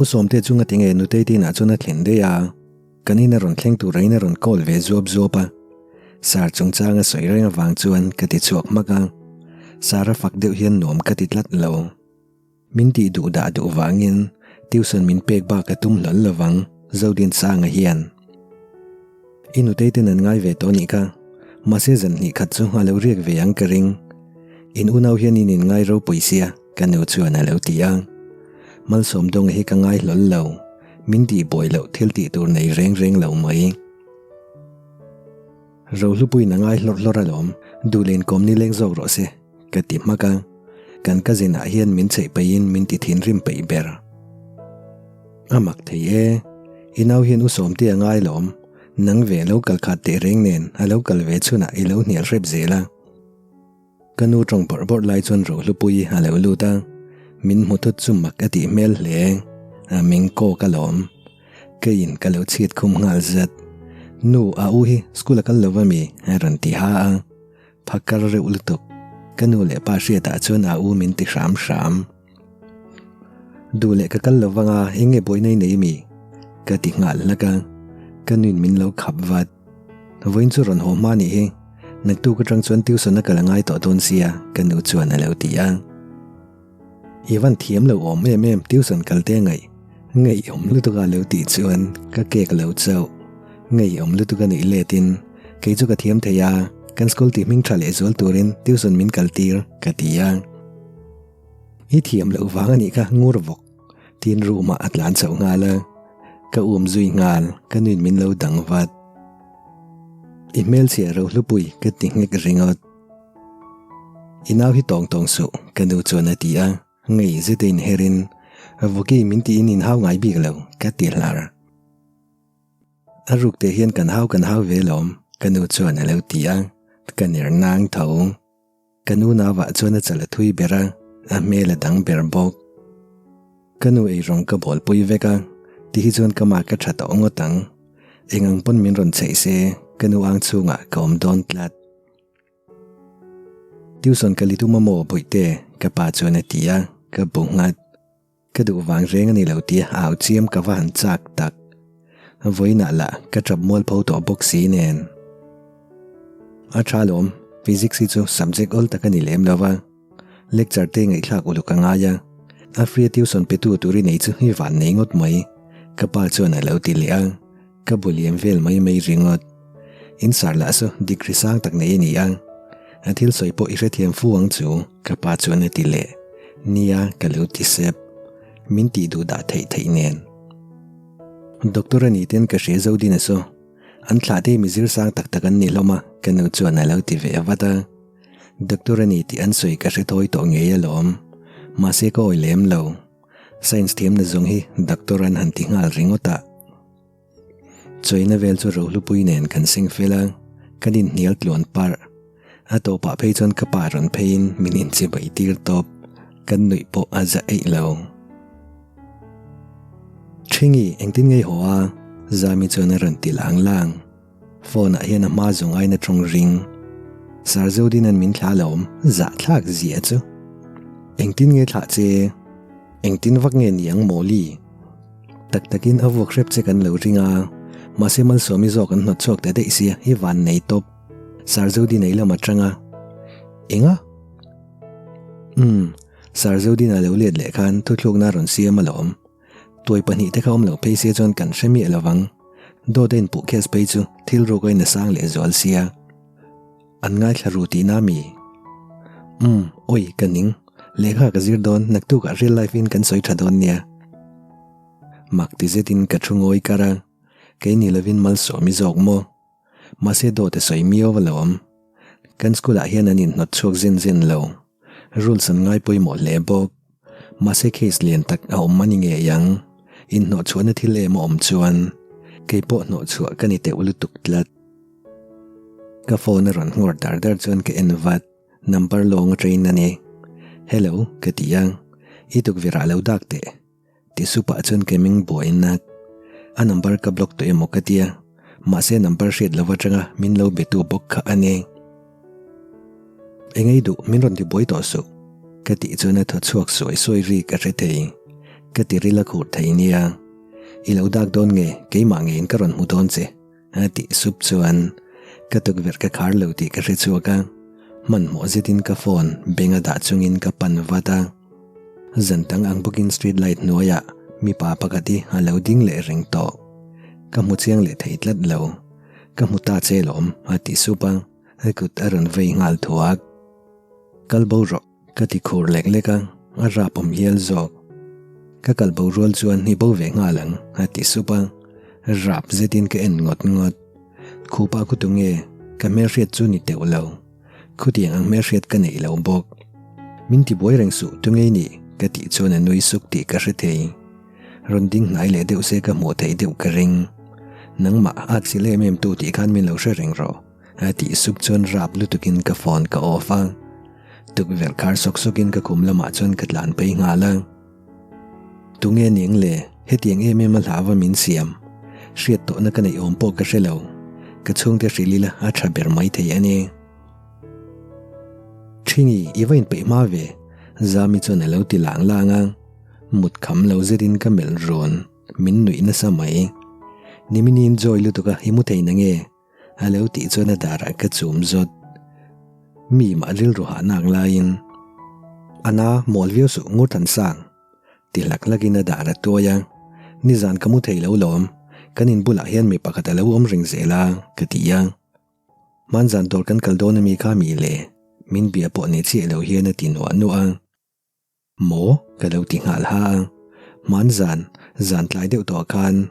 U Sawmte chu ngatinge Nutei te inah chuan a thlen daih a, kan in a rawn thleng tura in a rawn call ve zuap zuap a. Sar chungchang a sawi reng avang chuan ka ti chhuak hmak a, Sar a fak deuh hian nuam ka ti tlat lo. Min tih duh dah duh vangin tuition min pek bak a tum hlawl lovang Zodinsanga hian. I nutei ten an ngai ve tawh nih kha, mahse zan hnih khat chu a lo riak ve ang ka ring. In unau hian in inngai ropui sia ka nu chuan a lo ti a. Malsawmdawnga hi ka ngai hlawl lo, min tih buai loh thil tih tur nei reng reng lo mai. Rohlupuiin a ngai hlawrh hlawrh alawm, duh leh inkawm nileng zawk rawh se. Ka ti hmak a, kan cousin ah hian min chheih peihin min ti thinrim peih ber. A mak thei e, i nau hian u Sawmte a ngai lawm, nang ve lo kal khat teh reng nen a lo kal ve chhunah i lo hnial hrep zel a. Ka nu tawng bawrh bawrh lai chuan Rohlupuii a lo lut a, min hmu thut chu mak a tih hmel hle, a meng kawk alawm. Keiin ka lo chhiat khum nghal zat. Nu, a u hi school a kal lo va mi? a rawn ti ha a. Phakar reuh lutuk, ka nu leh pa hriatah chuan a u min ti hram hram. Duh leh ka kal lo vanga eng nge buaina i nei mi? Ka ti nghal hlak a, ka nuin min lo khap vat. Vawiin chu rawn haw hma nih hi, naktuk atang chuan tuition a kal a ngai tawh dawn sia, ka nu chuan a lo ti a. I van thiam lo awm em em tuition kal te ngaih, ngeiawm lutuk a lo tih chuan ka kek lo chauh. Ngeiawm lutuk a nih letin kei chu ka thiam thei a, kan school tih hming tha leh zual turin tuition min kal tir ka ti a. I thiam loh vang a nih kha ngur vawk tiin room ah a tlan chhoh nghal a, ka um zui nghal ka nuin min lo dang vat. I hmelchhia Rohlupui ka ti nghek ringawt. I nau hi tawng tawng suh, ka nu chuan a ti a, ngei zet a inherin, Vawki min tiin inhau ngai bik lo, ka ti hlar. A ruk teh hian kan hau kan hau ve lawm, ka nu chuan a lo ti a, ka ner nang tho. Ka nu nauah chuan a chal a thui ber a, a hmel a dang ber bawk. Ka nu eirawng ka bawlpui vek a, ti hi chuan ka mah ka tha tawh ngawt ang. Eng ang pawn min rawn chheih se, ka nu ang chhungah ka awm dawn tlat. Tuition ka li tum a maw Bawihte? Ka pa chuan a ti a, ka bu nghat. Ka duh vang reng a ni lo tia au chiam ka va han chak tak. Vawiinah lah ka tap mual pho tawh bawk si nen. A tha lawm, Physics hi chu subject awl tak a ni lem lo va, lecture te ngaihthlak uluk a ngai a, a free a tuition petu tur i nei chu i van nei ngawt mai, ka pa chuan a lo ti leh a. Ka bu liam vel mai mai ringawt. In sar lah chu degree sang tak nei a ni a, a thil sawi pawh i hrethiam fu ang chu, ka pa chuan a ti leh. Nia, ka lo ti sep. Min tih duh dah theih theih nen. Doctor a ni ten ka hria zo din a saw. An thlah te mizir sang tak tak an ni hlawm a, ka nu chuan a lo ti ve vat a. Doctor a ni tih an sawi ka hre thawi tawh ngei alawm. Mahse ka awi lem lo. Science thiamna zawng hi doctor an han ti nghal ringawt a. Chawina vel chu Rohlupui nen kan seng fel a, kan inhnial tluan parh. A tawpah phei chuan ka pa rawn pheiin min inchibai tir tawp, kan nuih pawh a za eih lo. Ṭhingi, engtin ngei haw a? Zami chuan a rawn ti lang lang. Phone ah hian a hma zawng aiin a tawng ring. Sir Zodina'n min thla lawm, zahthlak zia chu. Engtin nge thlah che? Engtin vak nge ni ang Mawli? Tak takin a vuak hrep che kan lo ring a, mahse Malsawmi zawk an hnawt chhuak ta daih sia i van nei tawp. Sir Zodina i lam atang a. Enga? Umm, Sir Zodina lo let leh khan thuthlukna a rawn siam alawm. Tuai pahnihte kha awm loh phei sia chuan kan hre miah lovang. Dawt a inpuh case phei chu thil ruk a in a sang leh zual sia. An ngaithla ru tihna mi? Umm, awi ka ning. Lehkha ka zir dawn, naktukah real life in kan sawi tha dawn nia. Mak ti zetin ka thu ngawi kar a, kei ni lovin malsawmi zawk maw? Mahse dawt a sawi miau alawm. Kan school ah hian an inhnawt chhuak zen zen lo. Rules an ngai pawimawh hle bawk. Mahse case lian tak a awm a ni ngei ang. Inhnawh chhuahna thil em a awm chuan kei pawh hnawh chhuah ka ni teuh lutuk tlat. Ka phone a rawn nghawr dar dar chuan ka en vat. Number lawng a train a ni. Hello ka ti a. I tukverh ah lo dak teh. Ti supah chuan ka meng buai nak. A number ka block tawh emaw ka tia, mahse number hriat lo atanga min lo be tu bawk kha a ni. Engei duh min rawn ti buai tawh suh, ka tih chuan a thaw chhuak suai suai ri ka hre thei. Ka ti ril a khur thei nia. I lo dak dawn nge, keimah ngeiin ka rawn hmu dawn che, a tih sup chuan ka tukverh ka khar lo tih ka hre chhuak a. Hmanhmawh zetin ka phone beng a dah chungin ka pan vat a. Zan dang ang bawkin street light hnuaiah mipa pakhat hi a lo ding leh reng tawh. Ka hmu chiang leh thei tlat lo. Ka hmu ta che lawm, a ti sup a, a kut a rawn vei nghal thuak. Kal bo rawh, ka ti khur lek lek a, a rap awm hial zawk. Ka kal bo rual chuan i bo ve nghal ang, a ti sup a, rap zetin ka en ngawt ngawt. Khupa khu tunge, ka hmelhriat chu ni teuh lo. Khutiang ang hmelhriat ka neih lo bawk. Min ti buai reng suh tu ngei nih ka tih chuan a nui suk tih ka hre thei. Rawn ding hnai leh deuh se ka hmuh theih deuh ka ring. Nangmah at chilh em em tu tih khan min lo hre reng rawh a tih sup chuan rap lutukin ka phone ka off a. Tukverh khar sawk sawkin ka khum lamah chuan ka tlan phei nghal a. Tunge ning le, hetiang em em a hlauva min siam. Hriat tawhna ka neih awm pawh ka hre lo. Ka chhungte hrilh ila a tha ber mai thei a ni. Ṭhingi, i va inpeih hma ve, Zami chuan a lo ti lang lang a. Mut kham lo zetin ka melh rawn, min nuih nasa mai. Nimini'n joy lutuk a, i mu thei nange? A lo tih chuan a darah ka chum zawt. Mi mah rilru hah nak laiin, A na, mawl viau suh ngur than sang. Ti hlak hlakin a dar a tuai a, Nizan ka mu thei lo lawm, kan in bulah hian mi pakhat a lo awm reng zel a, ka ti a. Hmanzan dawr kan kal dawn ami kha mi le, min bia pawh nei chiah lo hian a ti nuah nuah a. Maw? Ka lo ti nghal ha a. Hman zan, zan tlai deuh tawh khan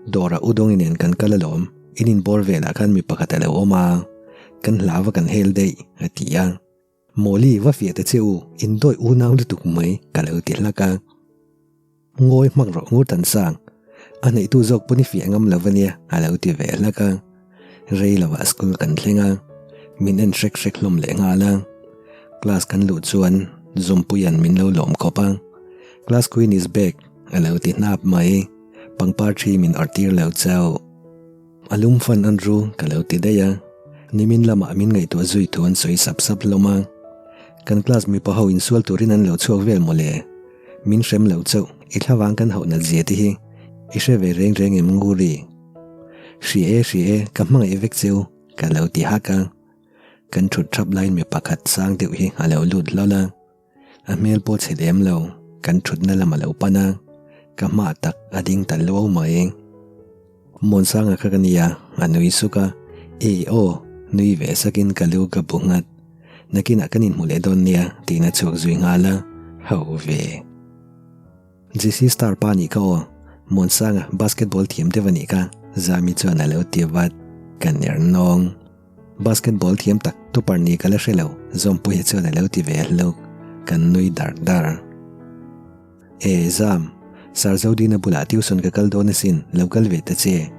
dawrah u Dawngi nen kan kal alawm, in inbawr velah khan mi pakhat a lo awm a, kan hlau a kan hel daih, a ti a. Mawli, va fiah ta che u, indawih unau lutuk mai, ka lo ti hlak a. Ngawi hmak rawh ngur tan sang, a neihtu zawk pawn i fiah ngam lo ania a lo ti ve hlak a. Rei lovah school kan thleng a, min en hrek hrek hlawm leh nghal a. Class kan luh chuan Zawmpuia'n min lo lawm khawp a, Class queen is back a lo ti hnap mai, pangpar thi min awrh tir lo chauh. A lum fan an ru ka lo ti daih a, nimin lamah min ngaihtuah zui thu an sawi sap sap hlawm a. Kan class mipa ho insual turin an lo chhuak vel mawle. Min hrem lo chauh, i thlavang kan hauh nat zia te hi i hre ve reng reng em Nguri? Hria e, hria e, ka hmangaih vek cheu, ka lo ti hak a. Kan thut thap laiin mi pakhat sang deuh hi a lo lut hlawl a. A hmel pawh chhe lem lo, kan thutna lam a lo pan a, ka hma tak a ding ta luau mai. Muansanga kha ka nia, a nui suk a, Ei aw, nui ve sakin ka lu ka bu nghat. Nakinah kan inhmu leh dawn nia, tiin a chhuak zui nghal a, ho ve. JC Star pa nih kha aw, Muansanga basketball thiam deuh a nih kha, Zami chuan a lo ti vat, ka ner nawng. Basketball thiam tak tupar ni ka la hre lo, Zawmpuia chuan a lo ti ve hluk, kan nui dar dar. E Zam, Sir Zodina bulah tuition ka kal dawn asin, lo kal ve ta che,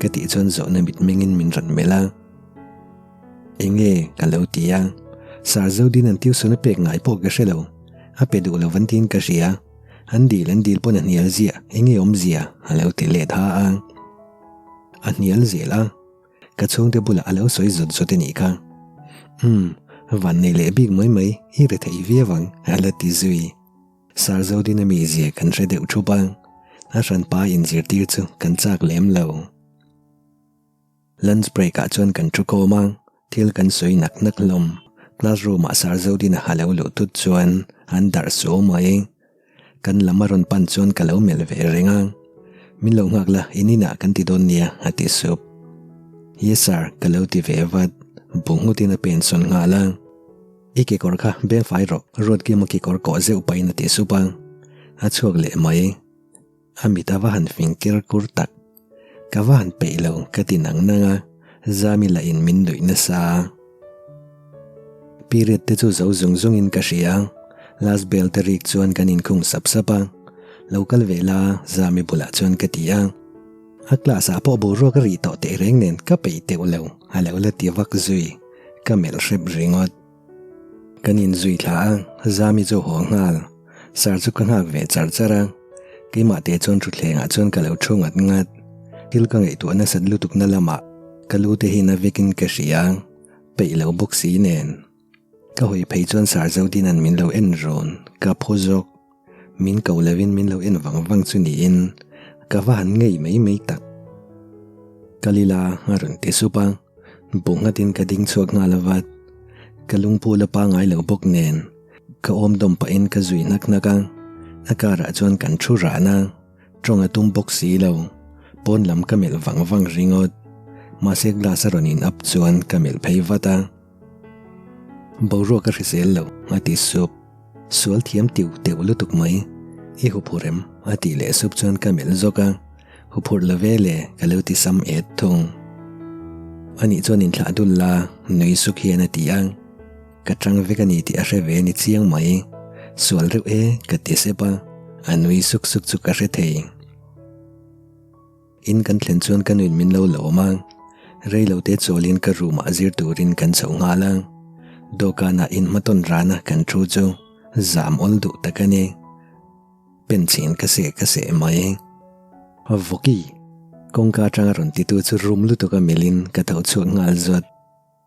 ka tih chuan zawhna mitmengin min rawn melh a. Enge ka lo ti a, Sir Zodina'n tuition a pek ngai pawh ka hre lo, a pe duh lo van tiin ka hria, an dil an dil pawn a hnial ziah, enge awmzia a lo ti let ha a. A hnial zel a. Ka chhungte bulah a lo sawi zawt zawt a nih kha. Umm, van nei leh bik mai mai, i ri thei viau ang, a la ti zui. Sir Zodina mizia kan hre deuh thup a, a hranpa inzirtir chu kan chak lem lo. Lunch break ah chuan kan thu khawm a, thil kan sawi nak nak hlawm. Classroom ah Sir Zodina a lo luh tut chuan an darh suau mai. Kan lam a rawn pan chuan ka lo melh ve reng a, Min lo nghak la, in inah kan ti dawn nia, a ti sup. Yes sir, ka lo ti ve vat, bu nghutin a pen sawn nghal a. I kekawr kha beng fai rawh, Ruatkima kekawr kawh zeuh pahin a ti sup a, a chhuak leh mai. A mit a va han fing ker kur tak. Ka va han peih lo ka ti nang nang a, Zami lah in min nuih nasa a. Period te chu zo zung zung in ka hria, last bell te rik chuan kan inkhung sap sap a, lo kal ve la Zami bulah chuan ka ti a. A class ah pawh boruak a rih tawh teh reng nen ka peih teuh lo, a lo la ti vak zui, ka melh hrep ringawt. Kan inzui thla a, Zami chu haw nghal. Sir chu ka nghak ve char char a, keimah te chuan thutthlengah chuan ka lo thu ngat ngat. Thil ka ngaihtuah nasat lutukna lamah ka lu te hi na vekin ka hria, peih lo bawk si nen. Ka hawi phei chuan Sir Zodina'n min lo en rawn, ka phu zawk. Min ko lovin min lo en vang vang chu niin ka va han ngei mai mai tak. Kal ila a rawn ti sup a, bu nghatin ka ding chhuak nghal a vat. Ka lungpu la pangai lo bawk nen ka awm dawm pahin ka zui hnak hnak a, a car ah chuan kan thu ran a. Tawng a tum bawk si lo. Pawn lam ka melh vang vang ringawt. Mahse glass a rawn in up chuan ka melh phei vat a. Boruak a hrisel lo, a ti sup. Sual thiam tiu teuh lutuk mai. I huphurh em? a tih leh sup chuan ka melh zawk a. Huphurh lo ve le, ka lo ti sam et thung. Anih chuan inthlah dul la, nui suk hian a ti a. Ka tang vek a ni tih a hre ve a ni chiang mai. Sual reuh e, ka ti sep a, a nui suk suk chu ka hre thei. In kan thlen chuan ka nuin min lo lawm a, rei lo te chawlin ka room ah zir turin kan chhoh nghal a. Dawhkanah inhmatawn rana kan thu chu zam awl duh tak a ni. Pen chhin ka seh ka seh mai. Vawki! Kawngka atanga rawn titu chu rum lutuk a melhin ka tho chhuak nghal zawt.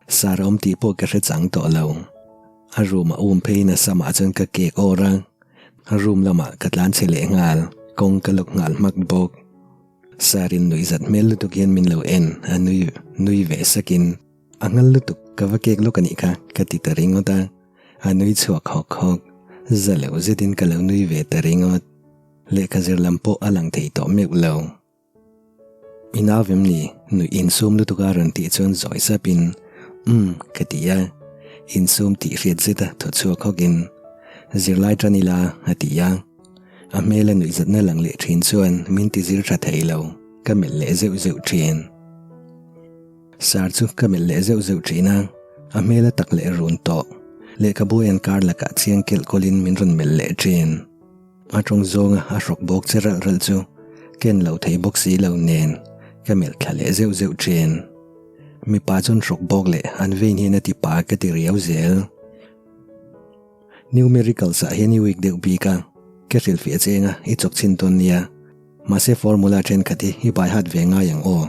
Sar awm tih pawh ka hre chang tawh lo. A room a um pheiin a samah chuan ka kek awr a, a room lamah ka tlan chhe leh nghal, kawng ka lawk nghal hmak bawk. Sarin nuih zat hmel lutuk hian min lo en a nui nui ve sakin, A nghal lutuk, ka va kek lawk a nih kha, ka ti ta ringawt a, a nui chhuak hawk hawk. Za lo zetin ka lo nui ve ta ringawt. Lehkha zir lam pawh a lang thei tawh meuh lo. I nau vem ni? Nuih insum lutuk a rawn tih chuan zawi sapin, Umm, ka ti a. Insum tih hriat zeta thaw chhuak hawkin, Zirlai tan ila, a ti a. A hmela nuih zatna lang leh thin chuan min ti zir tha thei lo, ka melh leh zeuh zeuh thin. Sar chu ka melh leh zeuh zeuh thin a, a hmela tak leh run tawh. Lehkhabu en kar lakah chiang kelh kawlhin min rawn melh leh thin. A tawng zawnga a hrawk bawk che ralh ralh chu ken lo thei bawk si lo nen ka melh thla leh zeuh zeuh thin. Mipa chuan hrawk bawk leh an vein hian a ti pa ka ti riau zel. Numericals ah hian i weak deuh bik a, ka hrilhfiah cheng a i chawk chhin dawn nia. Mahse formula thenkhat hi i bai hat ve ngai ang aw.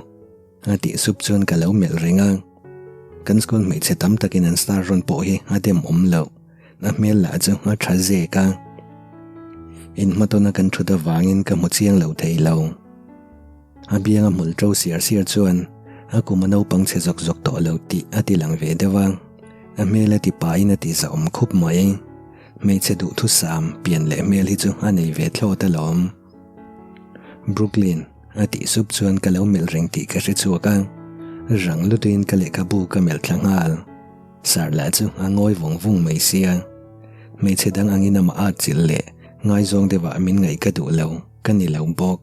A tih sup chuan ka lo melh reng a, kan school hmeichhe tam takin an star rawn pawh hi a dem awm loh, a hmel lah chu a tha zek a. Inhmatawna kan thut avangin ka hmu chiang lo thei lo. A bianga hmul to siar siar chuan a kum a naupang chhe zawk zawk tawh lo tih a ti lang ve deuh a, a hmel a ti pahin a ti zahawm khup mai. Hmeichhe duhthusam pian leh hmel hi chu a nei ve thlawt alawm. Brooklyn a tih sup chuan ka lo melh reng tih ka hre chhuak a, rang lutuin ka lehkhabu ka melh thla nghal. Sir lah chu a ngawi vung vung mai sia. Hmeichhe dang angin amah at chilh leh ngaizawng deuhah min ngaih ka duh lo, ka ni lo bawk.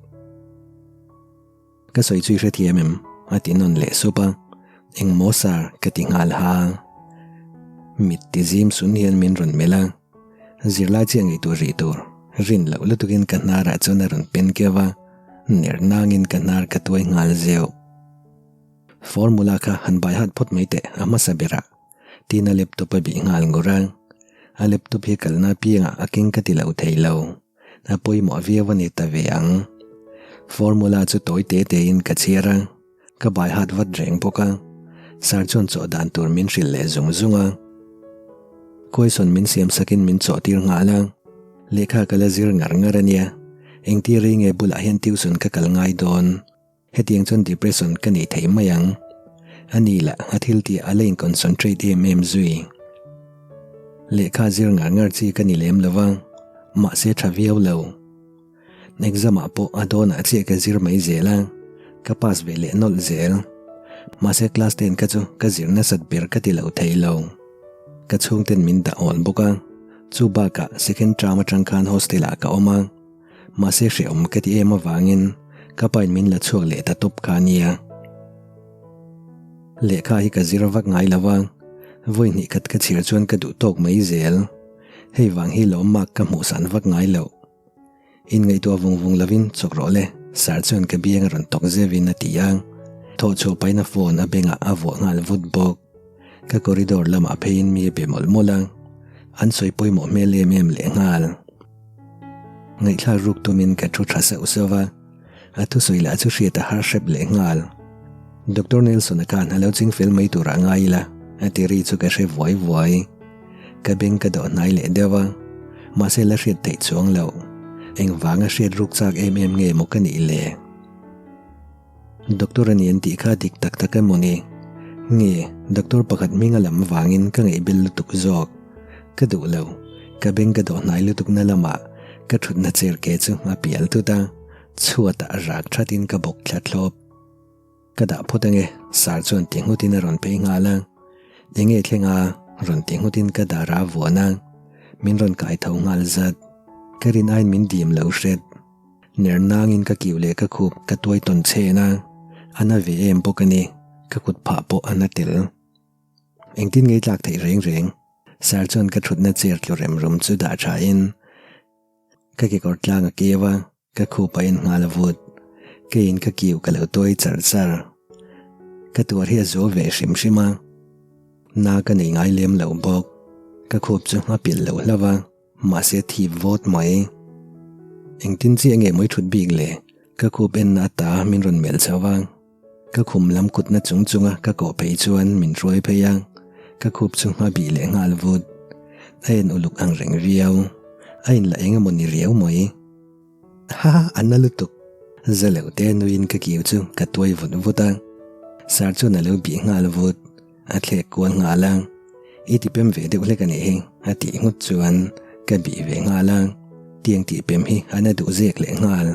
Ka sawi chu i hrethiam em? a ti nawn leh sup a, Engmaw sir ka ti nghal ha. Mit ti zim sun hian min rawn melh a, zirlai chiah ngaihtuah rih tur rin loh lutukin ka hnarah chuan a rawn pen keuh a, ner nangin ka hnar ka tuai nghal zeuh. Formula kha han bai hat phawt mai teh a hmasa berah tiin a laptop a bih nghal ngur a, a laptop hi kalna apiangah a keng ka ti lo thei lo. A pawimawh viau a ni ta ve ang. Formula chu tawi te tein ka chhiar a, ka bai hat vat reng bawk a. Sir chuan chawh dan tur min hrilh leh zung zung a. Question min siam sakin min chawh tir nghal a. Lehkha ka la zir ngar ngar a nia. Engtir rei nge bulah hian tuition ka kal ngai dawn. Hetiang chuan depression ka nei thei mai ang. A ni lah a thil tih a la in concentrate em em zui. Lehkha zir ngar ngar chi ka ni lem lo va, mahse tha viau lo. Exam ah pawh a dawnah chiah ka zir mai zel a, ka pass ve leh nawlh zel. Mahse class ten kha chu ka zir nasat ber ka ti lo thei lo. Ka chhungten min dah awl bawk a, chu bakah second term atang khan hostel ah ka awm a. Mahse hrehawm ka ti em avangin ka pain min la chhuak leh ta tawp kha ania. Lehkha hi ka zir vak ngai lo a, vawi hnih khat ka chhiar chuan ka duh tawk mai zel. Hei vang hi lawmmak ka hmuhsan vak ngai loh. Inngaihtuah vung vung lovin chawk rawh le, Sir chuan ka biang a rawn tawk zeuhin a ti a. Thawh chhuah pahin a phone a bengah a vuah nghal vut bawk. Ka corridor lamah pheiin mi a be mawlh mawlh a, an sawi pawimawh hmel em em lehnghal. Ngaihthlak ruk tumin ka thu tha sauh sauh a, a thusawi lah chu hriat a har hrep leh nghal. Doctor Nelson-a khan a lo ching fel mai turah ngai ila, a ti ri chu ka hre vuai vuai. Ka beng ka dawh hnai leh deuh a, mahse la hriat theih chuang loh. Engvanga hriat ruk chak em em nge maw ka nih le? Doctor a ni an tih kha dik tak tak emaw ni? Nge, doctor pakhat hming a lam vangin ka ngaihbel lutuk zawk. Ka duh lo. Ka beng ka dawh hnai lutuk na lamah ka thutna chair ke chu a pial tut a, chhuatah rak thatin ka bawk thla thlawp. Ka dah phawt ange, Sir chuan ti nghutin a rawn phei nghal a. Enge thleng a? rawn ti nghutin ka dar a vuan a. Min rawn kai tho nghal zat. Ka rin aiin min dim lo hret. Ner nangin ka kiu leh ka khup ka tuai tawn chhen a, a na ve em bawk a ni, ka kut phah pawh a na tel. Engtin ngei tlak theih reng reng, Sir chuan ka thutna chair tlu rem rum chu dah tha in ka kekawr tlang a keu a, ka khup a en nghal a vut. Keiin ka kiu ka lo tuai char char. Ka tuar hi a zual ve hrim hrim a, na ka nei ngai lem lo bawk. Ka khup chu a pilh lo hlauh a. Mahse thip vawt mai. Engtin chiah nge mawi thut bik le? Ka khup enna ata min rawn melh chho a. Ka khum lam kutna chung chunga ka kawh phei chuan min hruai phei a. Ka khup chu a bih leh nghal vut. A en uluk ang reng viau. A inla eng emaw ni riau mai. Ha a na lutuk. Za lo te nuiin ka kiu chu ka tuai vut vut a. Sir chuan a lo bih nghal vut. A thlek kual nghal a. I ti pem ve deuh hlek a nih hi a tih nghut chuan ka bih ve nghal a. Tiang tih pem hi a na duh zek leh nghal.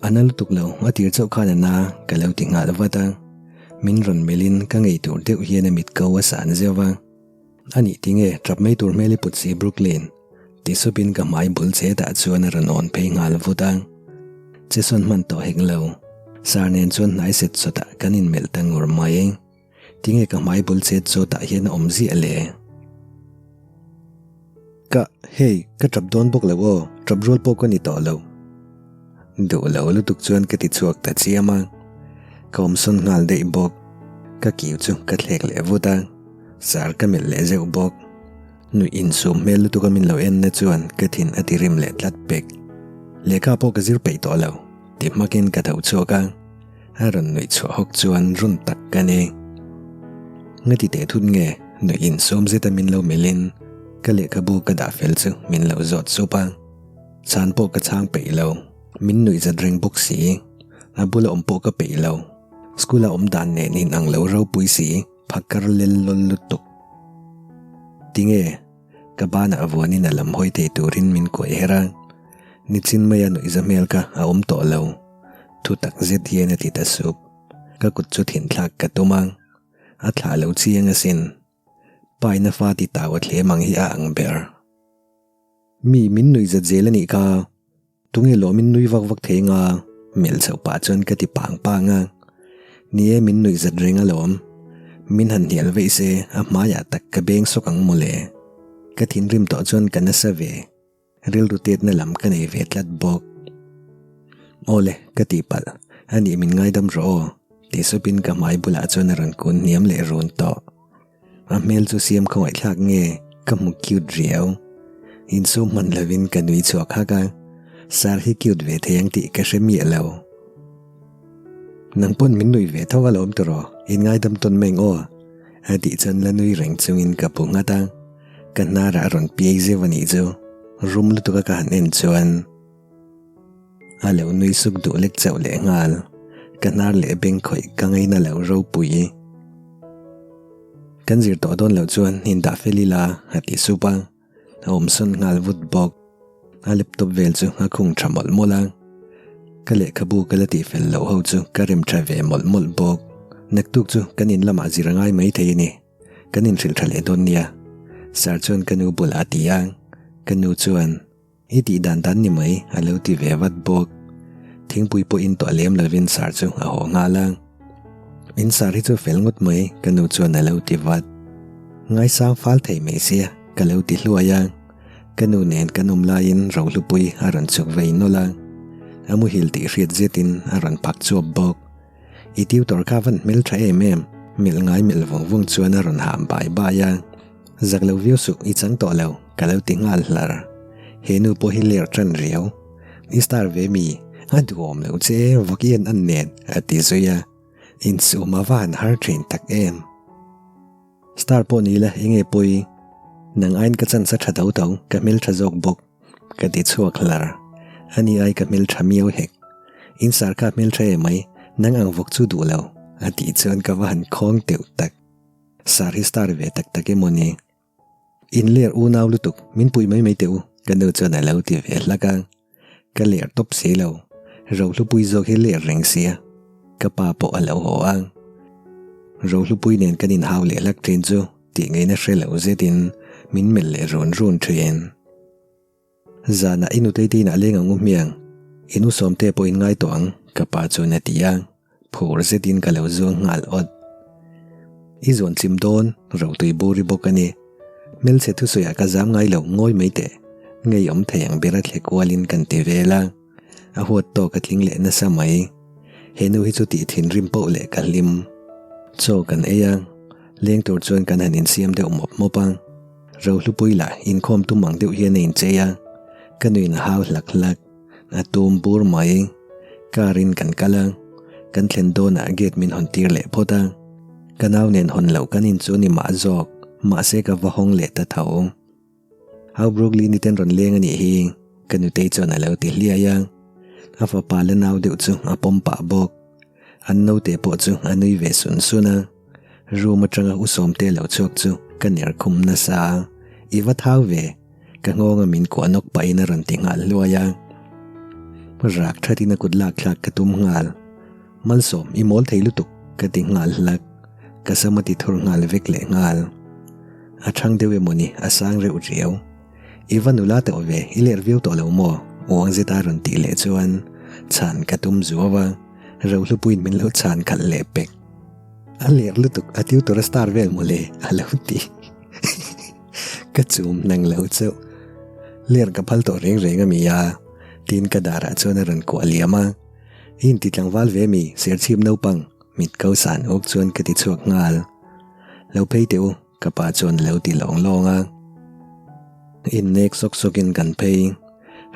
A na lutuk lo a tir chauh khan a na ka lo ti nghal vat a. Min rawn melhin ka ngei tur deuh hian a mit ko a san zeuh a. A nih tinge tap mai tur hmel i put si Brooklyn? Ti supin ka hmai bul chetah chuan a rawn awn phei nghal vut a. Che sawn hman tawh hek lo. Sir nen chuan hnai set sawtah kan inmelh ta ngur mai. Tinge ka hmai bul chet zawtah hian a awm ziah le? Ka, hei, ka tap dawn bawk lo aw, tap rual pawh ka ni tawh lo. Duh lo lutuk chuan ka ti chhuak ta chiam a, ka awm sawn nghal daih bawk. Ka kiu chu ka thlek leh vut a, sar ka melh leh zeuh bawk. Nuih insum hmel lutuk a min lo en na chuan ka thin a ti rim leh tlat pek. Lehkha pawh ka zir peih tawh lo, ti hmakin ka tho chhuak a, a rawn nuih chhuah hawk chuan run tak ka ni. Ngati teh thut nge nuih insum zet a min lo melhin ka lehkhabu ka dah fel chu min lo zawt sup a. Chhan pawh ka chhang peih lo, min nuih zat reng bawk si. A bula awm pawh ka peih lo. School a awm dan nen in ang lo ropui si, phakar lel lawl lutuk. Tinge? Ka banah vuanin a lam hawi thei turin min kuai her a. Nichin maia nuih za hmel kha a awm tawh lo. Thu tak zet hian a ti ta sup. Ka kut chu thinthlak ka tum a, a thlah lo chiang asin. Paina fa ti tau a thlem ang hi a ang ber. Mi min nuih zat zel a nih kha, tunge lawm in nui vak vak thei nga? Melh chhoh pah chuan ka ti pang pang a. Ni e min nuih zat reng alawm, min han hnial veih se a hmaiah tak ka beng sawk ang mawle. Ka thinrim tawh chuan ka nasa ve, rilru tetna lam ka nei ve tlat bawk. Awle ka tihpalh, a nih min ngaidam rawh aw, ti supin ka hmai bulah chuan a rawn kun hniam leh run tawh. A hmel chu siam khawngaihthlak nge ka hmu cute riau. Insum hman lovin ka nui chhuak hak a, Sir hi cute ve thei ang tih ka hre miah lo. Nang pawn min nui ve tho alawm tawh in ngaidam tawn mai ang aw a tih chuan la nui reng chungin ka bu nghat a, ka hnarah a rawn piai zeuh a nih chu rum lutuk a ka han en chuan. A lo nui suk duh lek chauh leh nghal. Ka hnar leh beng khawih ka ngaina lo ropui. Kan zir tawh dawn loh chuan indah fel ila a ti sup a, a awm sawn nghal vut bawk. A laptop vel chu a khung tha mawlh mawlh a. Ka lehkhabu ka la tih fel loh ho chu ka rem tha ve mawlh mawlh bawk. Naktuk chu kan in lamah zir a ngai maithei a ni. Kan inhrilh tha leh dawn nia. Sir chuan ka nu bulah a ti a, ka nu chuan. I tih dan dan ni mai, a lo ti ve vat bawk. Thingpui pawh in tawh lem lovin sar chu a haw nghal a. In sar hi chu fel ngawt mai, ka nu chuan a lo ti vat. Ngaisang fal thei mai sia, ka lo ti hluai a. Ka nu nen kan awm laiin Rohlupui a rawn chhuk vei nawlh a. A muhil tih hriat zetin a rawn phak chuap bawk. I tutor kha van hmel tha em em, melh ngai melh vawng vawng chuan a rawn ham bai bai a. Zak lo viau suh, i chang tawh lo, ka lo ti nghal hlar. He nu pawh hi ler tan riau. I star ve mi, a duhawm lo che, vawk i en an nen, a ti zui a. Insum a va han har thin tak em. Star pawh ni la, enge pawi? Nang aiin ka chance a tha tho tho, ka hmeltha zawk bawk. Ka ti chhuak hlar. Ani ai ka hmeltha miau hek. In sar kha hmeltha em mai, nang ang vawk chu duh lo, a tih chuan ka va han khawng teuh tak. Sar hi star ve tak tak emaw ni? In ler unau lutuk, min puih mai mai teh u, ka nu chuan a lo ti ve hlak a. Ka ler tawp si lo, Rohlupui zawk hi ler reng sia, ka pa pawh a lo haw a. Rohlupui nen kan inhau leh hlak thin chu tih ngaihna hre lo zetin min melh leh run run thin. Zanah i nutei te inah leng ang u hmiang, i nu sawmte pawh in ngai tawh ang, ka pa chuan a ti a, phur zetin ka lo zuang nghal awt. I zuan chim dawn, rotui bur i bawk a ni. Hmelchhe thusawiah ka zam ngai lo ngawi mai teh, ngeiawm thei ang bera thle kualin kan ti vel a, a huat tawk a tling leh nasa mai. He nu hi chu tih thinrim poh leh ka hlim. Chaw kan ei a, leng tur chuan kan han insiam deuh mawp mawp a. Rohlupui lah inkhawm tum ang deuh hian a inchei a, ka nuin a hau hlak hlak. A tum bur mai. Car in kan kal a, kan thlen dawnah gate min hawn tir leh phawt a. Ka nau nen hawn loh kan inchu ni mah zawk, mahse ka va hawng leh ta tho. Hau Brooklyn i ten rawn leng a nih hi, ka nutei chuan a lo ti hliai a. A fapa la nau deuh chu a pawm pah bawk. An naute pawh chu a nui ve sun sun a. Room atanga u Sawmte lo chhuak chu ka ner khum nasa a, I va thau ve, ka nghawnga min kuah nawk pahin a rawn ti nghal hluai a. Rak thatin a kut lak thlak ka tum nghal. Malsawm, i mawl thei lutuk, ka ti nghal hlak. Ka sam a ti thur nghal vek leh nghal. A chhang deuh emaw ni, a sang reuh riau. I va nula tawh ve, i ler viau tawh lo maw? Uang zeta rawn tih leh chuan chhan ka tum zuau a, Rohlupuiin min lo chhan khalh leh pek. A ler lutuk, a tutor a star vel mawle, a lo ti. Ka chum nang lo chauh. Ler ka phal tawh reng reng a mi a, tiin ka darah chuan a rawn kuah liam a. I inti tlangval ve mi, serchhip naupang, mit ko san awk chuan ka ti chhuak nghal. Lo phei teh u, ka pa chuan a lo ti lawng lawng a. Innek sawk sawkin kan phei.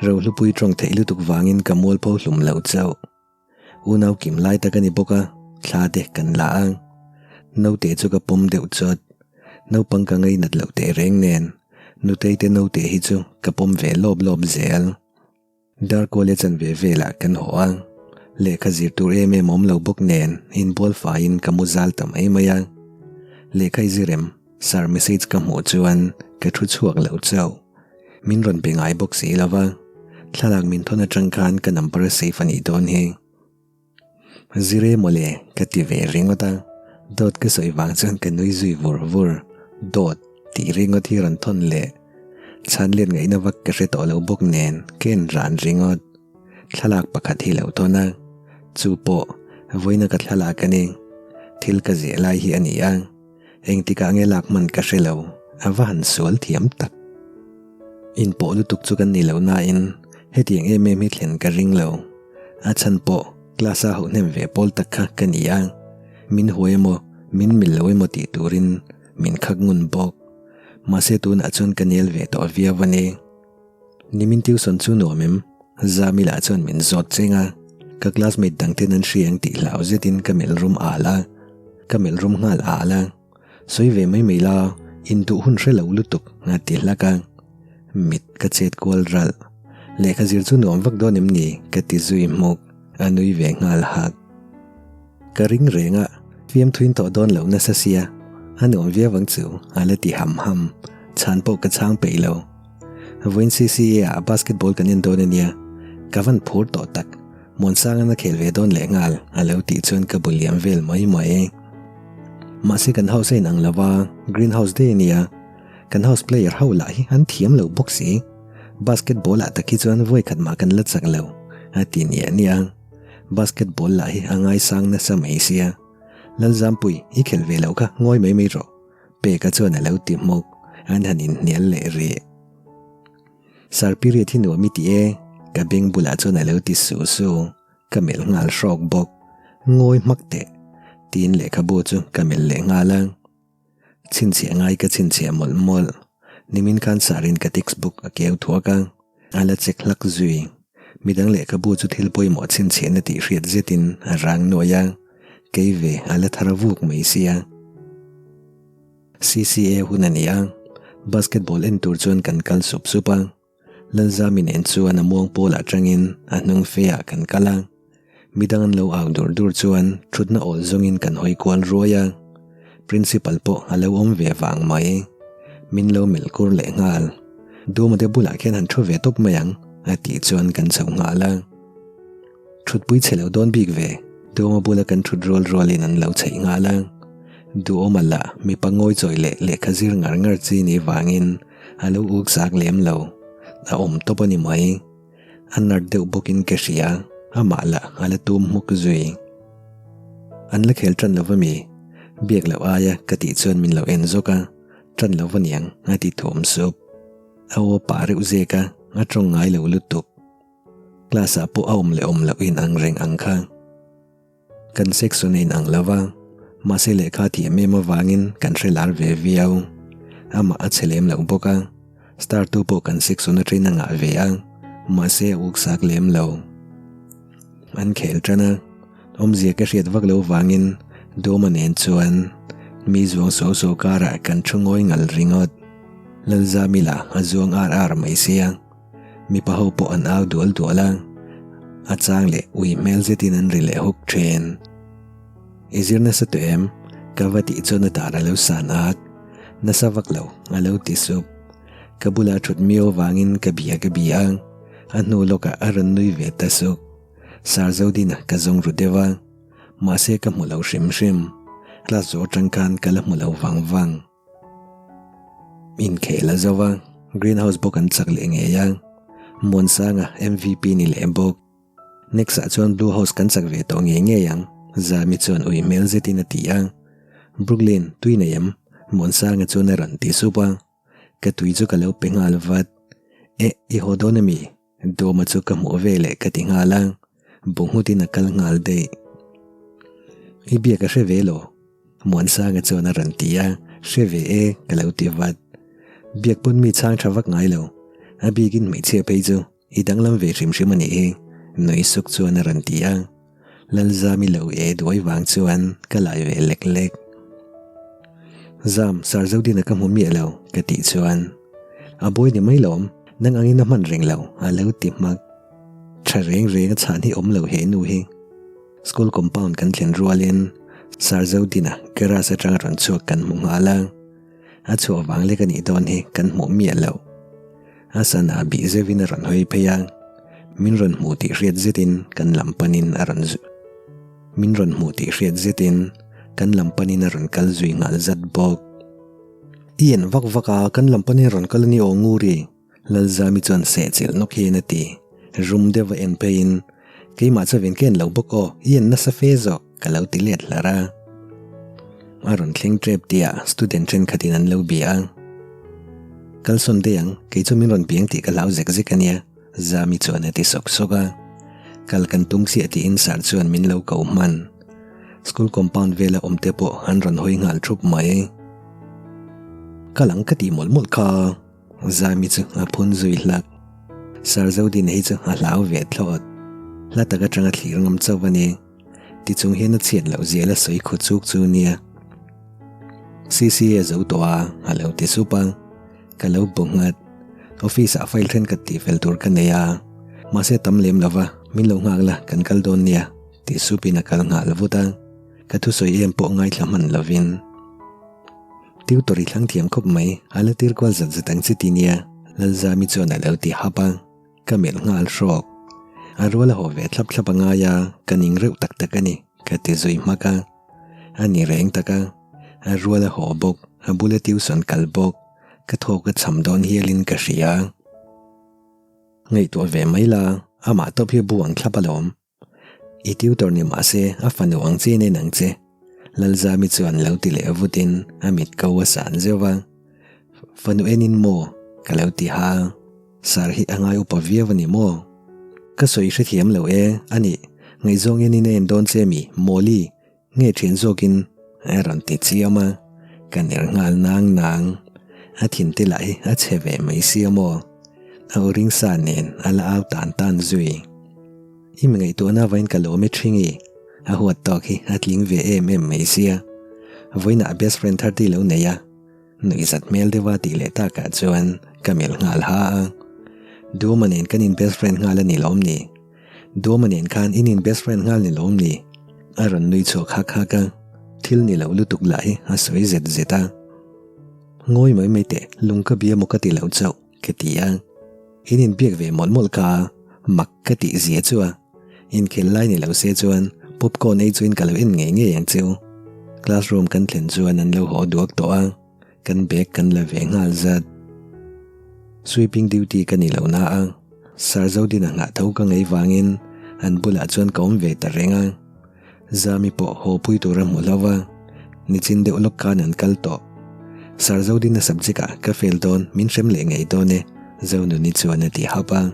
Rohlupui tawng theih lutuk vangin ka mualpho hlum lo chauh. Unau kim lai tak a ni bawk a, thla te kan la a. Naute chu ka pawm deuh chawt. Naupang ka ngainat loh teh reng nen, nutei te naute hi chu ka pawm ve lawp lawp zel. Darkual e chanve velah kan haw a, lehkha zir tur em em awm lo bawk nen inbual faiin ka mu zal ta mai mai a. Lehkha i zir em? Sir message ka hmuh chuan ka thu chhuak lo chauh. Min rawn be ngai bawk si lo va, thlalak min thawn atang khan ka number a save a nih dawn hi. Zir e mawle ka ti ve ringawt a, dawt ka sawi vang chuan ka nui zui vur vur, dawt tih ringawt hi rawn thawn leh chhan let ngaihna vak ka hre tawh lo bawk nen ka en ran ringawt, thlalak pakhat hi lo thawn a, chu pawh vawiina ka thlalak a ni, thil ka ziah lai hi a ni a. Engtikah nge lak hman ka hre lo, a va han sual thiam tak. Inpawh lutuk chu kan ni lo nain hetiang em em hi thlen ka ring lo. A chhan pawh class a hauh hnem ve pawl tak kha ka ni a, min huai emaw min mil lo emaw tih turin min khak ngun bawk. Mahse tunah chuan ka nel ve tawh viau a ni. Nimin tuition chu nuam em? Zamila chuan min zawt cheng a, ka classmate dang ten an hria ang tih hlau zetin ka melh rum al a, ka melh rum nghal al a, sawi ve mai mai la, induh hun hre lo lutuk a ti hlak a, mit ka chet kual ralh. Lehkha zir chu nuam vak dawn em ni? ka ti zui hmuk, a nui ve nghal hak. Ka ring reng a, fiamthuin tawh dawn lo nasa sia, a nuam viau ang chu a la ti ham ham, chhan pawh ka chhang peih lo. Vawiin CCA ah basketball kan en dawn ania, ka van phur tawh tak, Muansangan a khel ve dawn leh nghal a lo tih chuan ka bu liam vel mai mai. Mahse kan house a inang lo va, green house daih ania, kan house player ho lah hi an thiam lo bawk si, basketball ah tak hi chuan vawikhat mah kan la chak lo a ti niah niah a, basketball lah hi a ngaisang nasa mai sia, Lalzampui i khelh ve loh kha ngawi mai mai rawh. Peka chuan a lo ti hmawk, an han inhnial leh rih. Sir period hi nuam i ti e, ka beng bulah chuan a lo ti su su, ka melh nghal hrawk bawk. Ngawi hmak teh, tiin lehkhabu chu ka melh leh nghal a. Chhinchhiah ngai ka chhinchhiah mawlh mawlh, nimin khan Sir-in ka textbook a keu thuak a, a la check hlak zui. Midang lehkhabu chu thil pawimawh chhinchhiahna tih hriat zetin a rang nuai a. Kei ve a la thar vuk mai sia. CCA hun a ni a, basketball en tur chuan kan kal sup sup a. Lalzami nen chuan a muang pawlah tangin a hnung fe ah kan kal a. Midang an lo au dur dur chuan thutna awl zawngin kan hawi kual ruai a. Principal pawh a lo awm ve vang mai. Min lo melh kur leh nghal. Duma te bulah khian han thu ve tawp mai ang a tih chuan kan chho nghal a. Thutpui chhe lo dawn bik ve, Duhawma bula kan thut rual rualin an lo chheih nghal a. Duhawma lah mipa ngawi chawi leh lehkha zir ngar ngar chi ni vangin a lo uk zak lem lo, a awm tawp a ni mai. A nart deuh bawkin ka hria, amah lah a la tum hmuk zui. An la khel tan lo va mi? Biak loh aia ka tih chuan min lo en zawk a, tan lo va niang a ti thawm sup. A aw pah reuh zek a, a tawng ngai lo lutuk. Class ah pawh a awm leh awm loh in ang reng ang kha. Kan section a in ang lo va, mahse lehkha thiam em avangin kan hre lar ve viau. Amah a chhe lem loh bawk a, star tu pawh kan section atangin a ngah ve a, mahse a uksak lem lo. An khel tan a, awmzia ka hriat vak lo vangin Dawma nen chuan mi zuang so so karah kan thu ngawi ngal ringawt. Lalzamila a zuang ar ar mai sia. Mipa ho pawh an au dual dual a, a chang leh ui hmel zetin an ri leh huk thin. I zir nasa tawh em? Ka va tih chuan a dar a lo san ak. Nasa vak lo, a lo ti sup. Ka bula thut miau vangin ka bia ka bia a, a hnu lawkah a rawn nui ve ta suk. Sir Zodina ka zawng ru deuh a, mahse ka hmu lo hrim hrim. Class zawh atang khan ka la hmu lo vang vang. Inkhel a zo a, greenhouse bawk an chak leh ngei a, Muansanga MVP ni leh bawk. Next ah chuan blue house kan chak ve tawh ngei ngei ang, Zami chuan ui hmel zetin a ti a. Brooklyn, tui nei em? Muansanga chuan a rawn ti sup a, ka tui chu ka lo pe nghal vat. Eh, i haw dawn ami? Dawma chu ka hmuh ve leh ka ti nghal a, bu nghutin a kal nghal daih. I biak a hre ve lo? Muansanga chuan a rawn ti a, hre ve e ka lo ti vat. Biak pawn mi chhang tha vak ngai lo, a bikin hmeichhia phei chu i danglam ve hrim hrim a nih hi, nui suk chuan a rawn ti a. Lalzami lo e duai vang chuan ka lai ve lek lek. Zam, Sarzodina ka hmu miah lo, ka tih chuan, A buai ni mai lawm, nang angin a hman reng lo, a lo ti hmak. Tha reng reng a chhan hi awm lo he nu hi. School compound kan thlen rualin Sarzodina garage atanga rawn chhuak kan hmu nghal a, a chhuah vang lek a nih dawn hi kan hmuh miah lo. A sana bih zeuhin a rawn hawi phei a, min rawn hmuh tih hriat zetin kan lam panin a rawn min rawn hmuh tih hriat zetin kan lam panin a rawn kal zui nghal zat bawk. I en vak vak a, kan lam panin rawn kal a ni aw Nguri, Lalzami chuan sehchilh nawk hian a ti. Rum deuh a en pheiin, Keimah chauhin ka en lo bawk aw, i en nasa fe zawk, ka lo ti let hlar a. A rawn thleng tep tih ah student thenkhatin an lo bia a. Kalsawn daih ang, kei chu min rawn piang tih ka hlau zek zek a nia, Zami chuan a ti sawk sawk a. Kal kan tum chiah tiin sir chuan min lo ko hman. School compound vela awm te pawh an rawn hawi nghal thup mai. Kal ang ka tih mawlh mawlh kha. Zami chu a phun zui hlak. Sir Zodina hi chu a hlau ve thlawt. Hla tak atanga thlir ngam chauh a ni. Tichung hian a chhiat loh zia la sawi khaw chuk chu nia. CCA zo tawh a, a lo ti sup a. Ka lo bu nghat. Office ah file thenkhat tih fel tur ka nei a. Mahse tam lem lo va, min lo nghak la, kan kal dawn nia, ti supin a kal nghal vut a. Ka thusawi em pawh ngaithla hman lovin. Tutor i thlang thiam khawp mai, a la tir kual zat zat ang che ti nia, Lalzami chuan a lo ti hap a, ka melh nghal hrawk. A rual a haw ve thlap thlap a ngai a, ka ning reuh tak tak a ni, ka ti zui hmak a. A ni reng tak a, a rual a haw bawk, a bula tuition kal bawk, ka thawk a cham dawn hialin ka hria. Ngaihtuah ve mai la, amah tawp hi bu ang thlap alawm. I tutor ni mah se a fanu ang che nen ang che. Lalzami chuan lo ti leh vutin a mit ko a san zeuh va. Fanu enin maw? Ka lo ti ha. Sir hi a ngai upa viau a ni maw? Ka sawi hrethiam lo e, a nih, ngaihzawng enin a en dawn che mi, Mawli? Nge thian zawkin a rawn ti chiam a, ka ner nghal nang nang. A thin te lah hi a chhe ve mai sia maw? A aw ring sa nen a la au tan tan zui. I mi ngaihtuahna avain ka lawm e thingi, a huat tawk hi a tling ve em em mai sia. Vawiinah best friend thar te i lo nei a, nuihzat hmel deuha tih leh takah chuan ka melh nghal ha a. Duama nen kan in best friend nghal a ni lawm ni? Duama nen khan in in best friend nghal ni lawm ni? A rawn nui chhuak hak hak a, thil ni lo lutuk lah hi a sawi zet zet a. Ngawi mai mai teh, lung ka bia maw ka ti lo chauh, ka ti a. In inbiak ve mawlh mawlh ka a, mak ka tih zia chu a. Inkhel lai ni lo se chuan popcorn ei chuin ka lo en ngei ngei ang cheu. Classroom kan thlen chuan an lo haw duak tawh a, kan bag kan la ve nghal zat. Sweeping duty ka ni lo na a, Sir Zodina nghah tho ka ngei vangin an bulah chuan ka awm ve ta reng a. Zami pawh haw pui tur a hmu hlo va, nichin deuh lawk khan an kal tawh. Sir Zodina subject ah ka fail dawn min hrem leh ngei dawn e, Zonuni chuan a ti hap a.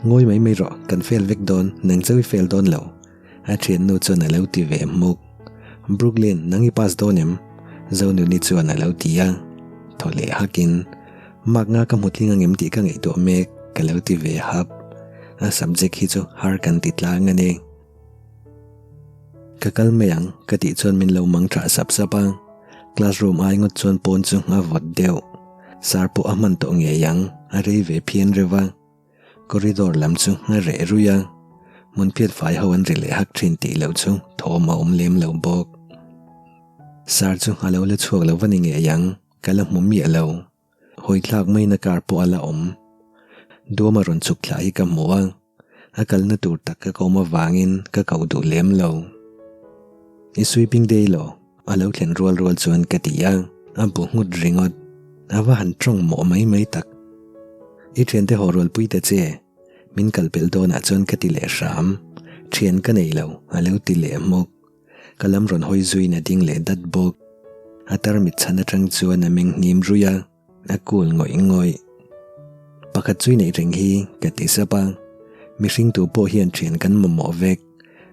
Ngawi mai mai rawh, kan fail vek dawn, nang chauh i fail dawn lo, a thiannu chuan a lo ti ve hmuk. Brooklyn, nang i pass dawn em? Zonuni chuan a lo ti a. Thaw leh hakin, Mark nga ka hmu tling angem tih ka ngaihtuah mek, ka lo ti ve hap. A subject hi chu har kan ti tlang a ni. Ka kal mai ang, ka tih chuan min lo mang thah sap sap a. Classroom ai ngawt chuan pawn chu a vawt deuh. Sir pawh a hman tawh ngei ang, a rei ve phian reuh a. Corridor lam chu a reh ruih a. Hmun phiat fai ho an ri leh hak thin tih loh chu thawm a awm lem lo bawk. Sir chu a lo la chhuak lo va ni ngei ang, ka la hmu miah lo. Hawi thlak maina car pawh a la awm. Duama rawn chhuk thlah hi ka hmu a, a kalna tur tak ka kawm avangin ka koh duh lem lo. I sweeping day law, a lo thlen rual rual chuan ka ti a, a bu nghut ringawt. A va han tawng mawh mai mai tak. I thiante haw rualpui ta che, min kal pelh dawnah chuan ka ti leh hram. Thian ka nei lo, a lo ti leh hmawk. Ka lam rawn hawi zuiin a ding leh dat bawk. A tarmit chhan atang chuan a meng hnim ruih a, a cool ngawih ngawih. Pakhat chu i neih reng hi ka ti sap a, mihring tu pawh hian thian kan mamawh vek,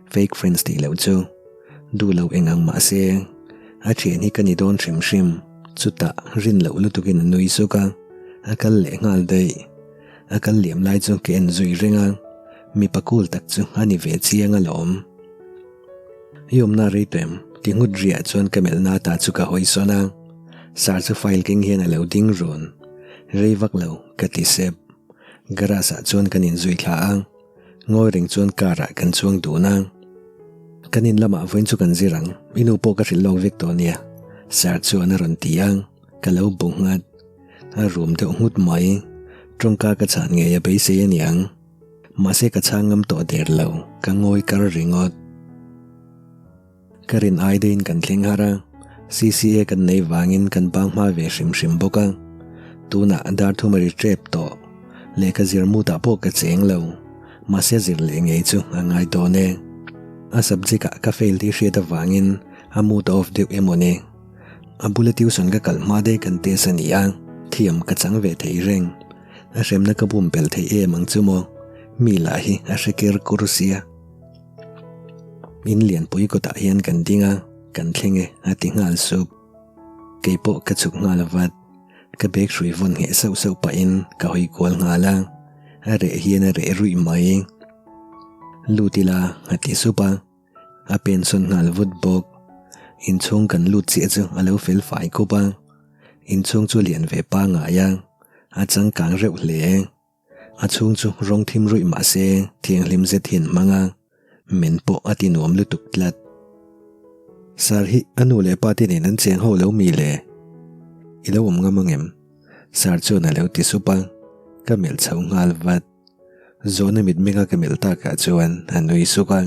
fake friends tih loh chu. Duh lo eng ang mah se, a thian hi ka ni dawn hrim hrim, chutah rin loh lutukin a nui suk a, a kal leh nghal daih. A kal liam lai chu ka en zui reng a, mipa cool tak chu a ni ve chiang alawm. I awmna rei tawh em? Ti nghut riah chuan ka melh na ta chu ka hawi sawn a. Sir chu file keng hian a lo ding run. Rei vak lo, ka ti sep. Garage ah chuan kan inzui thla a. Ngawi reng chuan car ah kan chuang dun a. Kan in lamah vawiin chu kan zir ang, i nu pawh ka hrilh lawk vek tawh nia, Sir chuan a rawn ti a. Ka lo bu nghat. A rum deuh nghut mai. Tawngka ka chhan ngei a beisei a niang. Mahse ka chhang ngam tawh der lo, ka ngawi kar ringawt. Ka rin ai deuhin kan thleng har a, CCA kan nei vangin kan bang hma ve hrim hrim bawk a. Tunah dar thum a ri tep tawh. Lehkha zir mutah pawh ka cheng lo. Mahse zir leh ngei chu a ngai dawn e. A subject ah ka fail tih hriat avangin a mood a off deuh emaw ni. A bula tuition ka kal hma daih kan test a ni a, thiam ka chang ve thei reng. A hremna ka bum pel thei em ang chu maw? Mi lah hi a hre ker kur sia. In lianpui kawtah hian kan ding a, kan thleng e a ti nghal sup. Kei pawh ka chhuk nghal vat. Ka bag hrui vawn ngheh sauh sauh pahin ka hawi kual nghal a, a reh hian a reh ruih mai. Lut ila a ti sup a. A pensawn nghal vut bawk. Inchhung kan lut chiah chu a lo fel fai khup a. Inchhung chu lian ve pangngai a, a changkang reuh hle. A chhung chu rawng thim ruih mah se thianghlim zet hian hmang a, men pawh a ti nuam lutuk tlat. Sir hi a nu leh pa te nen an cheng ho lo mi le? I lo awm ngam ang em? Sir chuan a lo ti sup a, ka melh chho nghal vat. Zawhna mitmenga ka melh takah chuan a nui suk a.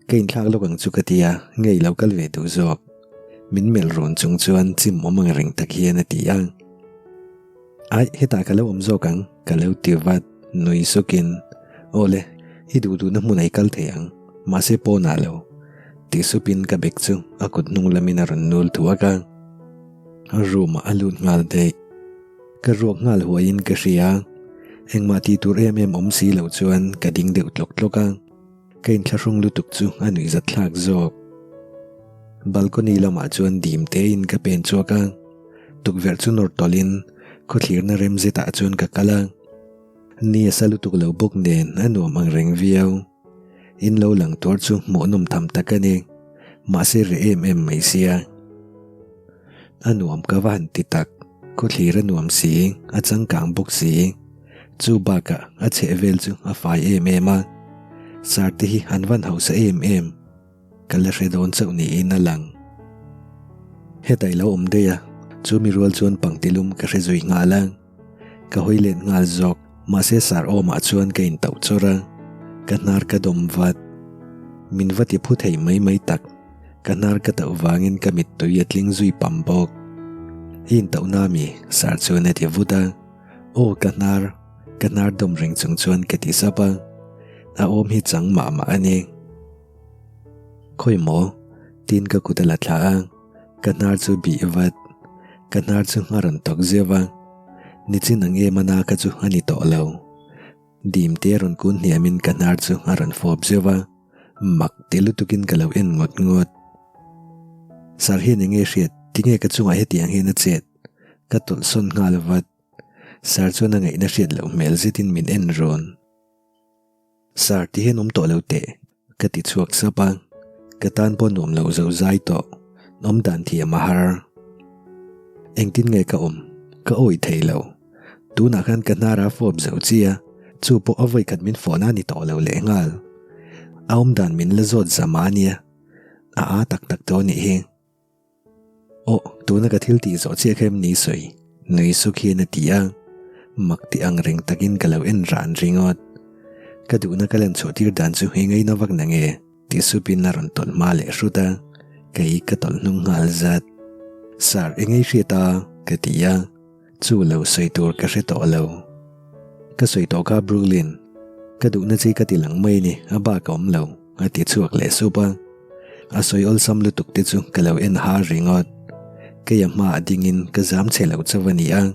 Ka inthlak lawk ang chu ka ti a, ngei lo kal ve duh zawk. Min melh rawn chung chuan chim awm ang reng tak hian a ti a. Aih, hetah ka lo awm zawk ang, ka lo ti vat, nui sukin. Aw le, i duh duhna hmunah i kal thei ang, mahse pawnah lo. Ti supin ka bag chu a kut hnung lamin a rawn nul thuak a. A room ah a lut nghal daih. Ka ruak nghal huaiin ka hria. Engmah tih tur em em awm si lo chuan ka ding deuh tlawk tlawk a. Ka inthlahrung lutuk chu a nuihzat thlak zawk. Balcony lamah chuan dim tein ka pen chhuak a. Tukverh chu nawr tawlhin khawthlirna rem zetah chuan ka kal a. Ni a sa lutuk lo bawk nen a nuam ang reng viau. In lo lang tuar chu hmuhnawm tham tak a ni. Mahse reh em em mai sia. A nuam ka va han ti tak. Khawthlir a nuam si, a changkang bawk si. Chu bakah a chheh vel chu a fai em em a, Sir te hi an van hausa em em. Ka la hre dawn chauh niin a lang. Heta i lo awm daih a, chu mi rual chuan pangtilum ka hre zui nghal a. Ka hawi let nghal zawk, mahse sar awmah chuan ka intauh chawr a, ka hnar ka dawm vat. Min va ti phu thei mai mai tak, ka hnar ka tauh vangin ka mittui a tling zui pam bawk. I intauhna mi? Sar chuan a ti vut a. Aw ka hnar, ka hnar dawm reng chung chuan ka ti sap a, a awm hi chang mah mah a ni. Khawi maw? Tiin ka kut a la thla a, ka hnar chu bih vat. Ka hnar chu a rawn tawk zeuh a, nichin ang em a na kha chu a ni tawh lo. Dim te rawn kun hniamin ka hnar chu a rawn fawp zeuh a, mak ti lutukin ka lo en ngawt ngawt. Sir hian enge hriat, tinge ka chungah hetiang hian a chet? Ka tawlh sawn nghal vat. Sir chuan a ngaihna hriat loh hmel zetin min en rawn. Sir ti hian awm tawh lo teh, ka ti chhuak sap a, ka tan pawh nuam lo zo zai tawh, awm dan thiam a har. Engtin nge ka awm? Ka awih thei lo. Tunah khan ka hnara fawp zo chi a, chu pawh a vawikhat min fawhna a ni tawh lo lehnghal. A awm dan min la zawt zam a nia, a aa tak tak tawh a nih hi. Aw, tuna ka thil tih zawh chiah kha em ni sawi? Nui suk hian a ti a, mak ti ang reng takin ka lo en ran ringawt. Ka duhna ka lan chhuah tir dan chu i ngaina vak na nge? Ti supin a rawn tawlh hma leh hrut a, kei ka tawlh hnung nghal zat. Sir, i ngei hriat a? Ka ti a, chu lo sawi tur ka hre tawh lo. Ka sawi tawh kha Brooklyn, ka duhna chi ka ti lang mai ni, a bak a awm lo. A ti chhuak leh sup a, a sawi awlsam lutuk te chu ka lo en har ringawt. Kei a hmaah dingin ka zam chhe lo chauh a ni a,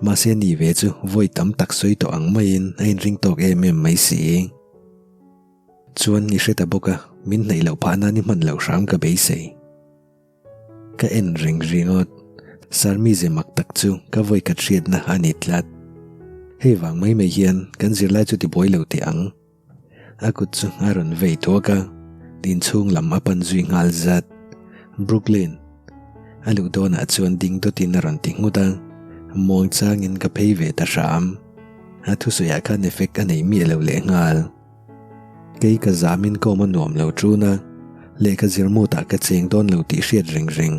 mahse ni ve chu vawi tam tak sawi tawh ang maiin a inring tawk em em mai si. Chuan i hre ta bawk a, min hnaih loh phah nan i hman loh hram ka beisei. Ka en reng ringawt, Sir mize mak tak chu ka vawi khat hriatna a ni tlat. Hei vang mai mai hian kan zirlai chu tibuai lo teh ang. A kut chu a rawn vei thuak a, inchhung lam a pan zui nghal zat. Brooklyn. A luh dawnah chuan ding dawtin a rawn ti nghut a, muang changin ka phei ve ta hram. A thusawiah khan effect a nei miah lo lehnghal. Kei ka zamin ka awm a nuam lo ṭun a, lehkha zir mutah ka cheng dawn lo tih hriat reng reng.